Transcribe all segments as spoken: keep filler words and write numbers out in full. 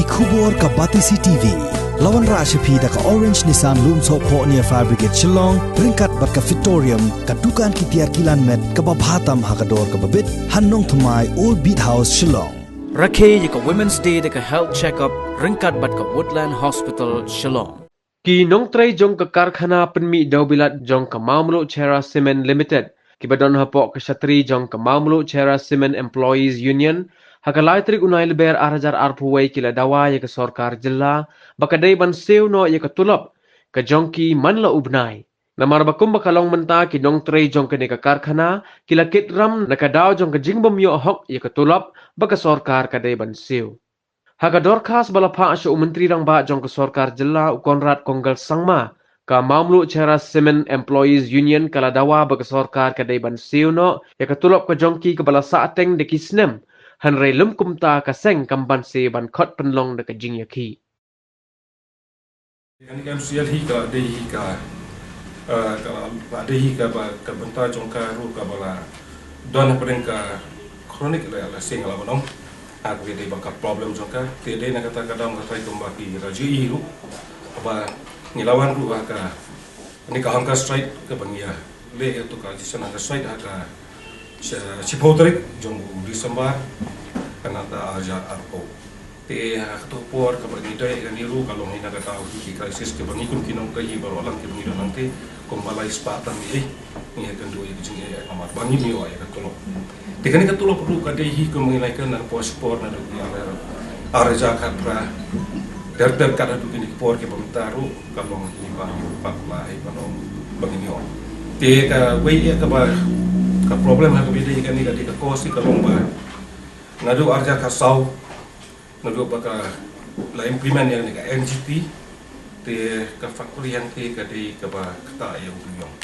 Khubor ka Batesi T V. La wanrah sha phi da ka Orange Nissan Lumsohphoh near Fire Brigade Shillong, ryngkat bad ka Fitorium, ka dukan ki tiar kilan met kaba bha tam ha ka dor kaba bit, ha Nongthymmai, Old Beat House, Shillong. Rakhe ïa ka Women's Day da ka health check-up ryngkat bad ka Woodland Hospital, Shillong. Ki nongtrei jong ka karkhana pynmih dewbilat jong ka Mawmluh Cherra Cement Limited, kiba don hapoh ka shatri jong ka Mawmluh Cherra Cement Employees Union, ha ka lai tarik u Naiwieng ar hajar arphew wei ki la dawa ïa ka sorkar jylla ba ka dei ban siew noh ïa ka tulop ka jong ki man la u bnai. Namar ba kumba ka long mynta, ki nongtrei jong kane ka karkhana ki la kit ram na ka daw jong ka jingbym ïoh hok ïa ka tulop ba ka sorkar ka dei ban siew. Ha ka dorkhas ba la phah sha u Myntri Rangbah jong ka sorkar jylla, u Conrad Kongkal Sangma, ka Mawmluh Cherra Cement Employees Union ka la dawa ba ka sorkar ka dei ban siew noh ïa ka tulop ka jong ki kaba la sahteng da ki snem, hynrei lym kumta ka seng kam banse ban khot pynlong da ka jingïakhih. Kane ka M C L hi ka la dei hi ka, eh, ka la, la dei hi kaba, ka bynta jong ka ruh kaba la don hapdeng ka chronic, la, la seng la ban ong. Ha kaba dei ba ka problem jong ka. Te dei na kata ka daw nga tharai kumba ki la ju ïohi ruh ba ngi la wan ruh ha kane ka hunger strike kaba ngi ïa leh ïa tu ka jingïaseng hunger strike ha ka shi, shiphew tarik jong u December, ka nata ar hajar arphew. Te ha kato ka por kaba ngi dei kane ruh ka long hi na ka daw hi ki crisis kiba ngi kum ki nongtrei hi baroh lang kiba ngi don hangtei, kumba lai spah tam hi, eh, ngi ïakynduh ïa ka jingeh namar ba ngim ïoh ïa ka tulop. Te kane ka tulop ruh ka dei hi kum ngi la ïakynduh na ka por shi por naduh ki ar, ar hajar khatphra. Ter ter kat haduh kine ki por kiba mynta ruh ka long hi ba, ba la hi ba long ba ngim ïoh. Te kawei ïa kaba, ka problem ha kaba dei kane ka dei ka cause ka long ba naduh ar hajar khatsaw, naduh ba ka la implement ïa kane ka N G T, te ka factory hangtei ka dei kaba ktah ïa u briew ïong.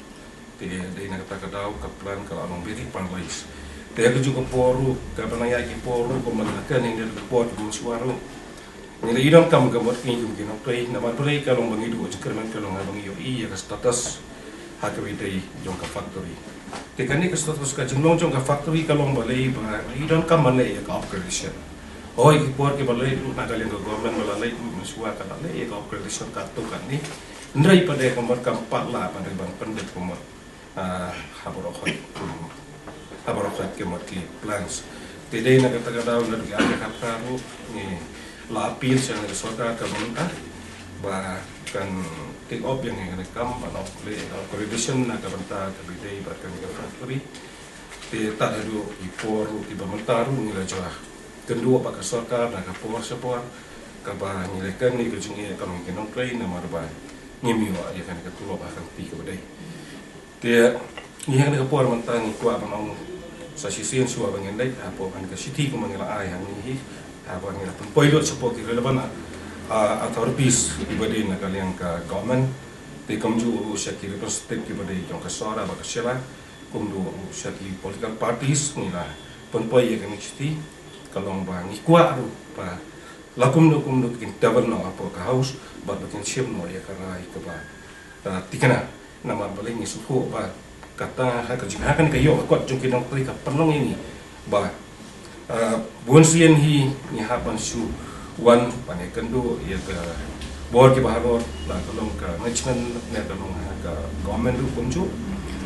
Te dei na kata ka daw ka plant ka la long very paralyzed. Te ha kajuh ka por ruh, kaba nang ïaid ki por ruh, kumba la kren hangne ha ka por kaba mynshuwa ruh, ngi la i donkam ka mut ngi kum ki nongtrei, namar balei ka long ba ngi duh jingkyrmen ka long haba ngi ïohi ïa ka status ha kaba dei jong ka factory. Te kane ka status ka jinglong jong ka factory ka long balei ba ngi i donkam ban leh ïa ka upgradation. Hooid, ki por kiba la leit ruh na ka liang ka government ba la leit ruh mynshuwa ka la leh ïa ka upgradation katto katne. Hynrei pat de ka mut kam pat lah pat de ban pyndep ka mut, ah, ha baroh khoit, ha baroh khoit ki mut ki plants. Te dei na kata ka daw naduh ki ar hajar khatphra ruh ngi la appeal sha ka sorkar kaba mynta ba kan take up ïa kane ka kam ban leh upgradation na ka bynta kaba dei bad kane ka factory. Te tad haduh ki por ruh kiba mynta ruh ngi la ju ïakynduh bad ka sorkar na ka por sha por kaba ngi la kren ïa ka jingeh ka long ki nongtrei namar ba ngim ïoh ïa kane ka tulop ha ka lynti kaba dei. Te ngi ha kane ka por mynta ngi kwah ban ong sa shisien shuwa ba ngin leit hapoh kane ka shithi kumba ngi la ai hangne hi, haba ngi la pynpoi lut shapoh ki relevant, ah, authorities kiba dei na ka liang ka government. Te kumjuh ruh sha ki representative kiba dei jong ka Sohra bad ka Shella, kumjuh ruh sha ki political parties ngi la pynpoi ïa kane ka shithi, ka long ba ngi kwah ruh ba la kumno kumno kin table noh hapoh ka House bad ba kin shim noh ïa ka rai kaba, ah, thikna. Namar balei ngi sngewthuh ba kata ha ka jing, ha kane ka ïoh ka kot jong ki nongtrei ka pynlong ïa ngi ba, ah, bun sien hi ngi hap ban shu wan ban ïakynduh ïa ka bor kiba halor, la ka long ka management ne ka long ha ka government ruh kumjuh.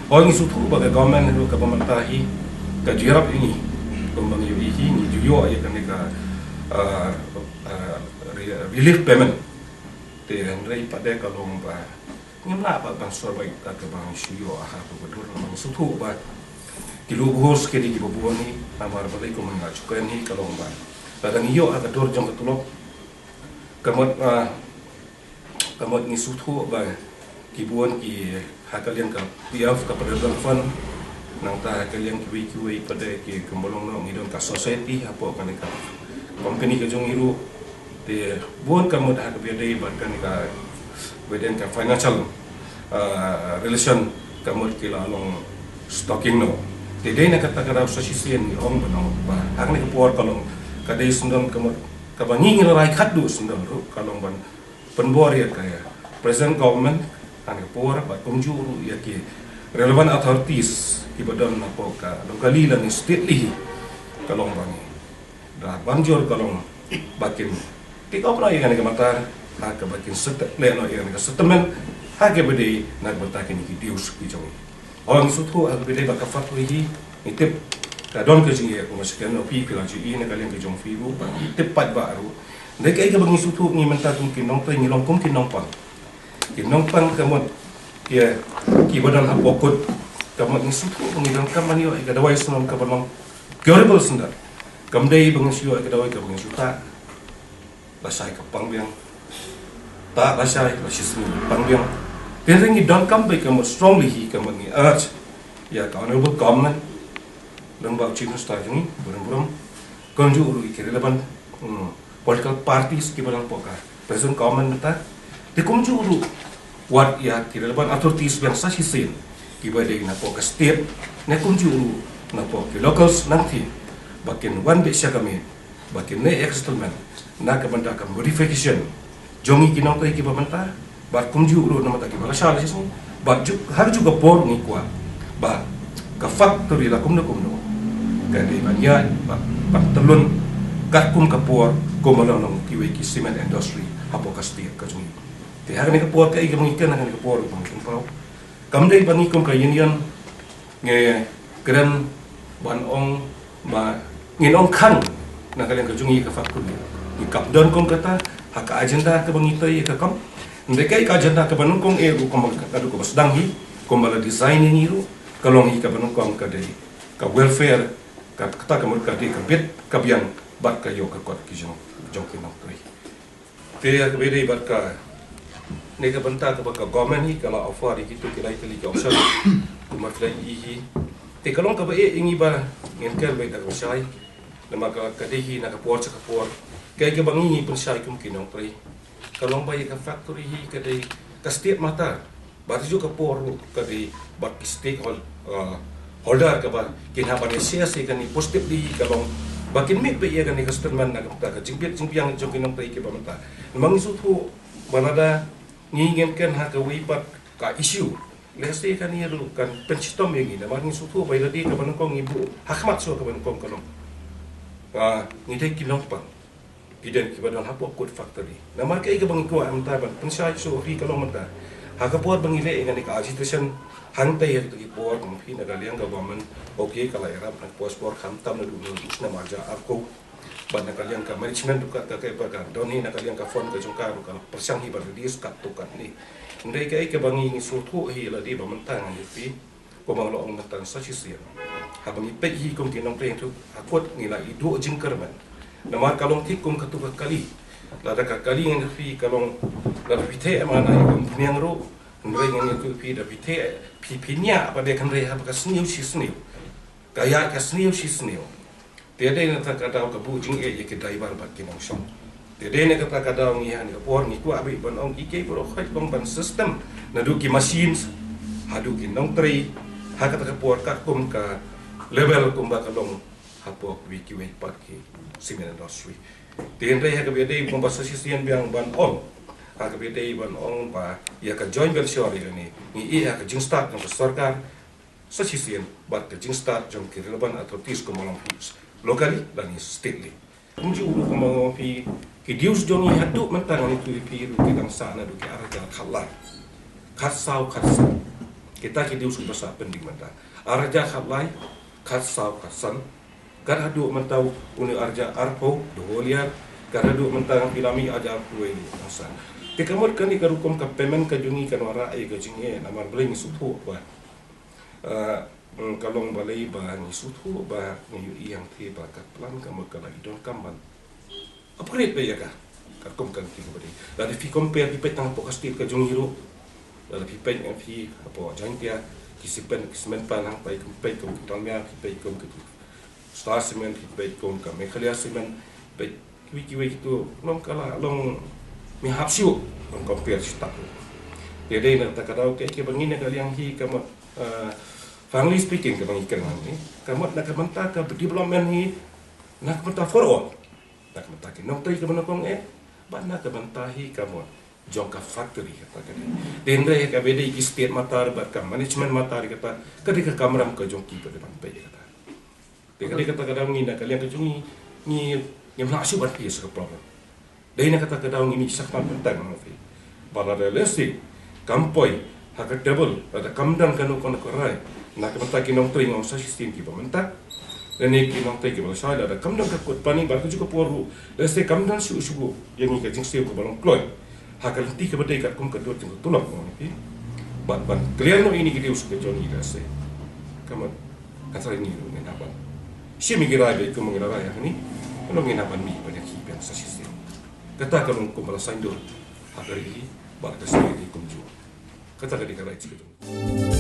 Hooid, ngi sngewthuh ba ka government ruh kaba mynta hi ka ju ïarap ïa ngi kumba ngi ïohi hi, ngi ju ïoh ïa kane ka, ah, ah, re-, relief payment. Te hynrei pat de ka long ba ngim lah pat ban survive da kaba ngi shu ïoh ha kaba dur, ngi sngewthuh ba ki lum bhur ki dei kiba bun hi, namar balei kumba ngi la ju kren hi ka long ba lada ngi ïoh ha ka dur jong ka tulop, ka mut, ah, ka mut ngi sngewthuh ba ki bun ki ha ka liang ka P F, ka Provident Fund, nangta ha ka liang kiwei kiwei pat de ki, kumba long noh ngi don ka society hapoh kane ka company ka jong ngi ruh. Te bun ka mut ha kaba dei bad kane ka, ba dei ka financial, ah, relation ka mut ki la long stocking noh. Te dei na kata ka daw sa shisien ngi ong ban ong ba ha kane ka por ka long ka dei syndon ka mut kaba ngi ngi la rai khatduh syndon ruh ka long ban pynbor ïa ka, ïa present government ha kane ka por bad kumjuh ruh ïa ki relevant authorities kiba don hapoh ka locally lane stately hi, ka long ba ngi da ban jur ka long ba kin Te ka pynlong ïa kane ka matar ha kaba kin stet leh noh ïa kane ka settlement ha kaba dei na ka bynta kine ki dues ki jong ngi. Ong sngewthuh ha kaba dei ba ka factory hi ngi tip ka don ka jingeh, kumba shisien phi phi la ju ïohi na ka liang ka jong phi ruh, ba ngi tip pat ba ruh. Dei kaei kaba ngi sngewthuh ngi mynta kum ki nongtrei ngi long kum ki nongpang. Ki nongpang ka mut ïa kiba don hapoh kut, ka mut ngi sngewthuh ba ngi donkam ban ïoh ïa ka dawai shnong kaba long curable syndon. Kam dei ba ngi shu ïoh ïa ka dawai kaba ngi shu tah lashai ka pang biang. Tah lashai, la shisngi pang biang. Te ngi donkam ba ka mut strongly hi ka mut ngi urge ïa ka Honorable Government, lyngba u Chief Minister jong ngi, burom burom. Kumjuh ruh ïa ki relevant, hmm, political parties kiba don hapoh ka present government mynta. Te kumjuh ruh wat ïa ki relevant authorities biang sa shisien kiba dei napoh ka state, ne kumjuh ruh napoh ki locals nangta, ba kin wan beit sha ka miet, ba kin leh ïa ka settlement na ka bynta ka modification jong ngi ki nongtrei kiba mynta, bad kumjuh ruh na ka bynta kiba la shah la shisngi, bad ju, ha kajuh ka por ngi kwah ba ka factory la kumno kumno ka dei ban ïaid bad ban tyllun katkum ka por kumba la long kiwei ki cement industry hapoh ka state ka jong ngi. Te ha kane ka por kaei kaba ngi kren ha kane ka por ba ngi pynpaw, kam dei ba ngi kum ka union ngi kren ban ong ba ngin ong khang na ka liang ka jong ngi ka factory. Ngi khlem don kum kata ha ka agenda kaba ngi trei ïa ka kam. Hynrei kaei ka agenda kaba nyngkong eh ruh kumba ka, ka dei kaba sdang hi, kumba la design ïa ngi ruh, ka long hi kaba nyngkong ka dei ka welfare, ka, kata ka mut ka dei ka bit ka biang bad ka ïoh ka kot ki jong, jong ki nongtrei. Te ïa kaba dei bad kane ka bynta kaba ka government hi ka la offer ïa kito ki lai tylli ki option. Kumba phi la ïohi hi, te ka long kaba eh ïa ngi ba ngin kren beit da kaba shai. Namar ka, ka dei hi na ka por sha ka por, kaei kaba ngi, ngi pynshai kum ki nongtrei, ka long ba ïa ka factory hi ka dei ka state matter. Bad ha kajuh ka por ruh ka dei bad ki stake hol-, uh, holder kaba kin hap ban assess ïa kane positively, ka long ba kin mih beit ïa kane ka settlement na ka bynta ka jingbit jingbiang jong ki nongtrei kiba mynta. Namar ngi sngewthuh ba lada ngi, ngim kren ha kawei pat ka issue, lehse kane ruh kan pynshitom ïa ngi, namar ngi sngewthuh ba ïa lade kaba nyngkong ngi buh ha khmat shuwa kaba nyngkong ka long, ah, ngi dei ki nongpang. Ki don kiba don hapoh kut factory. Namar kaei kaba ngi kwah mynta ban pynshai shuh ïa phi ka long mynta, ha ka por ba ngi leh ïa kane ka agitation hangtei ha kito ki por, kum phi na ka liang ka government, okay, ka la ïarap na ka por, por khamtam naduh u snem ar hajar arphew. Bad na ka liang ka management ruh ka, ka, ka, ka don hi na ka liang ka fund ka jong ka ruh ka la pyrshang hi ban release katto katne. Hynrei kaei kaba ngi, ngi sngewthuh hi lade ba mynta ngan ïa phi, kumba nga la ong mynta sa shisien, haba ngi peit hi kum ki nongtrei ha kut ngi la ïoh jingkyrmen. Namar ka long thik kum kato ka kali. Lada ka kali ngan ïa phi ka long, lada phi theh ma na ïa ka umphniang ruh, hynrei ngan ïa phi, da phi theh, phi, phi niah pat de, hynrei haba ka sniew shi sniew, ka ïaid ka sniew shi sniew. Te dei na kata ka daw ka buh jingeh ïa ki driver bad ki nongshong. Te dei na kata ka daw ngi ha kane ka por ngi kwah beit ban ong ïa ki baroh khoit long ban system, naduh ki machines haduh ki nongtrei, ha kata ka por katkum ka level kumba ka long hapoh kiwei kiwei pat ki cement industry. Te hynrei ha kaba dei kumba sa shisien biang ban ong, ha kaba dei ban ong ba ïa ka joint venture ïa kane ngi ïoh ha ka jingstad jong ka sorkar sa shisien bad ka jingstad jong ki relevant authorities kumba long phi locally lane stately. Kumjuh ruh kumba long phi, ki dues jong ngi haduh mynta ngan ïathuh ïa phi ruh ki dang sah naduh ki ar hajar khatlai, khatsaw, khatsan. Kita ki dues kiba sah pending mynta. Ar hajar khatlai, khatsaw, khatsan. Kat haduh mynta une u ar hajar arphew, the whole year. Kat haduh mynta ngan phi la mih ar hajar arphew wei, khatsan. Te ka mut kane ka rukom ka payment ka jong ngi kan wanrah ïa ka jingeh, namar balei ngi sngewthuh ba Ah, mm, ka long balei ba ngi sngewthuh ba ngi ïohi hangtei ba ka plan ka mut ka la i donkam ban upgrade beit ïa ka. Katkum ka ngi kti kaba dei. Lada phi compare, phi peit tang hapoh ka state ka jong ngi ruh. Lada phi peit, eh, phi hapoh Jaintia, ki cement, ki cement plant hangtei, phi peit kum ki Dalmia, phi peit kum ki Star Cement, phi peit kum ka Meghalaya Cement, peit kiwei kiwei kito, long ka la long mih hap shuh, long compare shuh tak. Te dei na kata ka daw kaei kaba ngi na ka liang hi ka mut, eh, frankly speaking, kaba ngi kren hangne, ka mut na ka bynta ka development hi, na ka bynta for all, na ka bynta ki nongtrei kaba nyngkong eh, bad na ka bynta hi ka mut jong ka factory kata ka dei. Te hynrei kaba dei ki state matter bad ka management matter kata, ka dei ka kamram ka jong ki, ka dei ban peit kata. Te ka dei kata ka daw ngi na ka liang ka jong ngi, ngi, ngim lah shuh ban face ka problem. Ei, na kata ka daw ngi mih sha khlem bynta, nga ong ïa phi. Ba lada lehse kam poi ha ka table, lada kam don kano kano ka rai na ka bynta ki nongtrei, nga ong sa shisien kiba mynta, lane ki nongtrei kiba lashai, lada kam don ka kut pani, bad kajuh ka por ruh lehse kam don shuh shuh ïa ngi ka jingsiew kaba long kloi ha ka lynti kaba dei katkum ka dur jong ka tulop, nga ong ïa phi. Bad ban clear noh ïa kine ki dei u shu ka jong ngi, lehse ka mut ka trai ngi ruh ngin hap ban shim ïa ki rai beit kumba ngi la rai hangne. Ka long ngin hap ban mih ban ïakhih biang sa shisien. Kata ka long kumba la saiñdur ha ka ri bad ka sngi ri kumjuh. Kata ka dei ka rai jong ka jong.